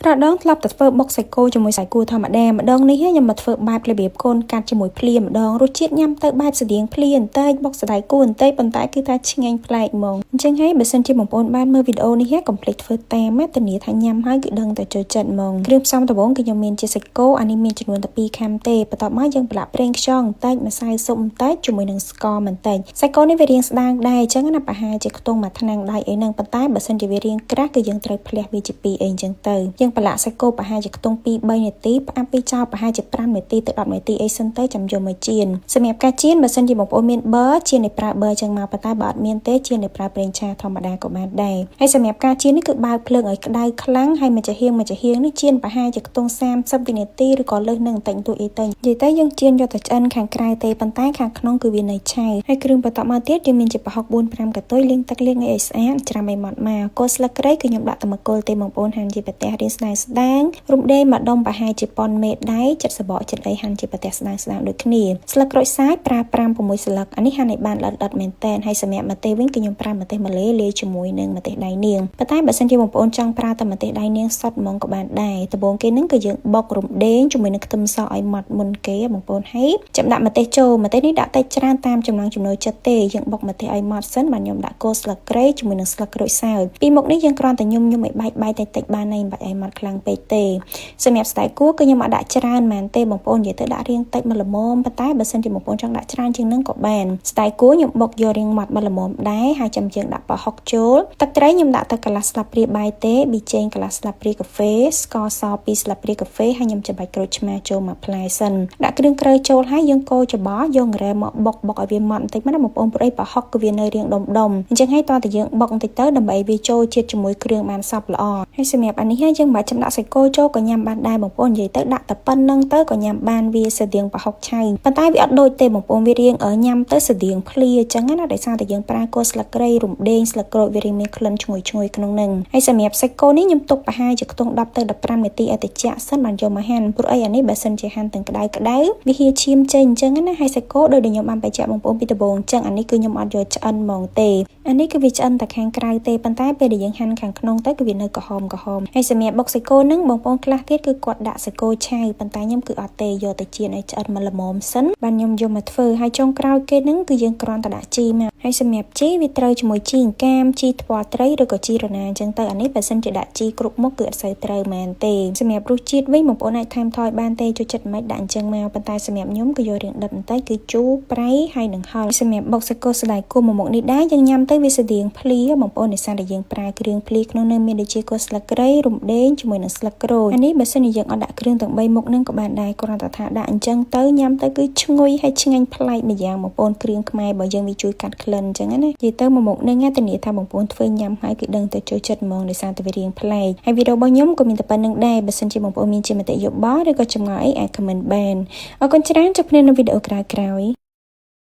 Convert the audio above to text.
រាល់ដងធ្លាប់តែធ្វើបុកសាច់គោជាមួយសាច់គោធម្មតាម្ដងនេះខ្ញុំមកធ្វើបែបរបៀបកូនកាត់ជាមួយភ្លាម្ដងរសជាតិញ៉ាំទៅបែបស្តៀងភ្លាបន្តិចបុកសណ្តែកគោបន្តិចប៉ុន្តែគឺថាឆ្ងាញ់ប្លែកហ្មងអញ្ចឹងហើយបើសិនជាបងប្អូនបានមើលវីដេអូនេះកុំភ្លេចធ្វើតាមណាធានាថាញ៉ាំហើយគឺដឹងតែចូលចិត្តហ្មងគ្រឿងផ្សំដំបូងគឺខ្ញុំមានជាសាច់គោអានេះមានចំនួនតែ2ខាំទេបន្ទាប់មកយើងប្រឡាក់ប្រេងខ្យងបន្តិចម្សៅស៊ុបបន្តិចជាមួយនឹងស្ករបន្តិចសាច់គោនេះវារាងស្ដើងដែរអញ្ចឹងណាប្រហែលជាខ្ទង់មួយថ្នាំងដៃអីហ្នឹងប៉ុន្តែបើសិនជាវារាងក្រាស់គឺយើងត្រូវភ្លះវាជា2អីអញ្ចឹងទៅយើងប្រឡាក់សាច់គោប្រហែលជាខ្ទង់2 3នាទីផ្អាប់វាចោលប្រហែលជា5នាទីទៅ10នាទីអីសិនទៅចាំយកមកចៀនសម្រាប់ការចៀនបើសិនជាបងប្អូនមានប័រចៀនឲ្យប្រើប័រចឹងមកប៉ុន្តែបើអត់មានទេចៀនឲ្យប្រើប្រេងឆាធម្មតាក៏បានដែរហើយសម្រាប់ការចៀននេះគឺបើកភ្លើងឲ្យក្តៅខ្លាំងហើយមួយចំហៀងមួយចំហៀងនេះចៀនប្រហែលជាខ្ទង់30វិនាទីឬក៏លើសនឹងបន្តិចបន្តួចអីទៅនិយាយទៅយើងចៀនយកតែឆ្អិនខាងក្រៅទេប៉ុន្តែខាងក្នុងគឺវានៅឆៅហើយគ្រឿងបន្តមកទៀតយើងមានជាប្រហុក4 5កន្ទុយលាងទឹកលាងអីឲ្យស្អាតច្រាំឲ្យម៉ត់មកគល់ស្លឹកគ្រៃគឺខ្ញុំដាក់តែមួយគល់ទេបងប្អូនហាន់ជាប្រទេសរៀងស្ដើងស្ដើងរំដេងមួយដុំប្រហែលជាប៉ុនមេដៃចិត្តសបកចិត្តអីហាន់ជាប្រទេសស្ដើងស្ដើងដូចគ្នាស្លឹកក្រូចសើចប្រើ5 6ស្លឹកអានេះហាន់ឲ្យបានល្អិតៗមែនតែនហើយសម្រាប់ម្ទេសវិញគឺខ្ញុំប្រើម្ទេសម្លេលាយជាមួយនឹងម្ទេសដៃនាងប៉ុន្តែបើសិនជាបងប្អូនចង់ប្រើតែម្ទេសដៃនាងសុទ្ធហ្មងក៏បានដែរដំបូងគេនឹងគឺយើងបុករំដេងជាមួយនឹងខ្ទឹមសឲ្យម៉ត់មុនគេបងប្អូនហើយចាំដាក់ម្ទេសចូលម្ទេសនេះដាក់តែច្រើនតាមចំណង់ចំណូលចិត្តទេយើងបុកម្ទេសឲ្យម៉ត់សិនបាទខ្ញុំដាក់គល់ស្លឹកគ្រៃជាមួយនឹងស្លឹកក្រូចសើចពីមុខនេះយើងគ្រាន់តែញុំញុំឲ្យបែកបែកតិចតិចបានហើយមិនបាច់ឲ្យម៉ត់ខ្លាំងពេកទេសម្រាប់ស្តែគួរគឺខ្ញុំអត់ដាក់ច្រើនមែនទេបងប្អូននិយាយទៅដាក់រាងតិចមកល្មមប៉ុន្តែបើសិនជាបងប្អូនចង់ដាក់ច្រើនជាងនឹងក៏បានស្តែគួរខ្ញុំបុកយករាងម៉ត់មកល្មមដែរហើយចាំយើងដាក់ប្រហុកចូលទឹកត្រីខ្ញុំដាក់ទៅកន្លះស្លាបព្រាបាយទេប៊ីចេងកន្លះស្លាបព្រាកាហ្វេស្ករស2ស្លាបព្រាកាហ្វេហើយខ្ញុំច្របាច់ក្រូចឆ្មាចូលមួយផ្លែសិនដាក់គ្រឿងក្រៅចូលហើយយើងកូរច្បល់យករ៉េមកបុកបុកឲ្យវាម៉ត់បន្តិចមកណាបងប្អូនព្រោះអីប្រហុកគឺវានៅរាងដុំដុំអញ្ចឹងហើយតើតើយើងបុកបន្តិចទៅដើម្បីវាចូលជាតិជាមួយគ្រឿងបានសព្វល្អហើយសម្រាប់អានេះយើងមិនបាច់ចាំដាក់សាច់គោចូលក៏ញ៉ាំបានដែរបងប្អូននិយាយទៅដាក់តែប៉ុណ្្នឹងទៅក៏ញ៉ាំបានវាស្តៀងប្រហុកឆៅប៉ុន្តែវាអត់ដូចទេបងប្អូនវារាងញ៉ាំទៅស្តៀងភ្លាអញ្ចឹងណាដោយសារតែយើងប្រើគល់ស្លឹកគ្រៃរំដេងស្លឹកក្រូចវារាងមានក្លិនឈ្ងុយឈ្ងុយក្នុងនឹងហើយសម្រាប់សាច់គោនេះខ្ញុំទុកប្រហែលជាខ្ទង់10ទៅ15នាទីឲ្យត្រជាក់សិនបានយកមកហាន់ព្រោះអីអានេះបើសិនជាហាន់ទាំងក្តៅក្តៅវាហៀឈាមចេញអញ្ចឹងណាហើយសាច់គោដោយដែលខ្ញុំបានបញ្ជាក់បងប្អូនពីដំបូងអញ្ចឹងអានេះគឺខ្ញុំអត់យកឆ្អិនហ្មងទេអានេះគឺវាឆ្អិនតែខាងក្រៅទេប៉ុន្តែពេលដែលយើងហាន់ខាងក្នុងទៅគឺវានៅក្រហមក្រហមហើយសម្រាប់បុកសាច់គោហ្នឹងបងប្អូនខ្លះទៀតគឺគាត់ដាក់សាច់គោឆៅប៉ុន្តែខ្ញុំគឺអត់ទេយកទៅចៀនឲ្យឆ្អិនមកល្មមសិនបានខ្ញុំយកមកធ្វើហើយចុងក្រោយគេហ្នឹងគឺយើងគ្រាន់តែដាក់ជីមកហើយសម្រាប់ជីវាត្រូវជាមួយជីអង្កាមជីថ្ពាល់ត្រីឬក៏ជីរណាអញ្ចឹងទៅអានេះបើសិនជាដាក់ជីគ្រប់មុខគឺអត់សូវត្រូវមែនទេសម្រាប់រសជាតិវិញបងប្អូនអាចថែមថយបានទេចូលចិត្តមិនដាក់អញ្ចឹងមកប៉ុន្តែសម្រាប់ខ្ញុំគឺយករាងដិតបន្តិចគឺជូរប្រៃហើយនឹងហឹរសម្រាប់បុកសាច់គោស្ដាយគោមួយមុខនេះដែរយើងញ៉ាំទៅវាស្តៀងភ្លាបងប្អូនដោយសារតែយើងប្រើគ្រឿងភ្លាក្នុងនោះមានដូចជាគល់ស្លឹកគ្រៃរំដេងជាមួយនឹងស្លឹកក្រូចអានេះបើសិនជាយើងអត់ដាក់គ្រឿងទាំង3មុខហ្នឹងក៏បានដែរគ្រាន់តែថាដាក់អញ្ចឹងទៅញ៉ាំទៅគឺឈ្ងុយហើយឆ្ងាញ់ប្លែកម្យ៉ាងបងប្អូនគ្រឿងខ្មែរបើយើងវាជួយកាត់ក្លិនអញ្ចឹងណានិយាយទៅមួយមុខហ្នឹងធានាថាបងប្អូនធ្វើញ៉ាំហើយគឺដឹងតែចូលចិត្តហ្មងដោយសារតែវារាងប្លែកហើយវីដេអូរបស់ខ្ញុំក៏មានតែប៉ុណ្្នឹងដែរបើសិនជាបងប្អូនមានជាមតិយោបល់ឬក៏ចម្ងល់អីអាច comment បានអរគុណច្រើនជួបគ្នានៅវីដេអូក្រោយៗ។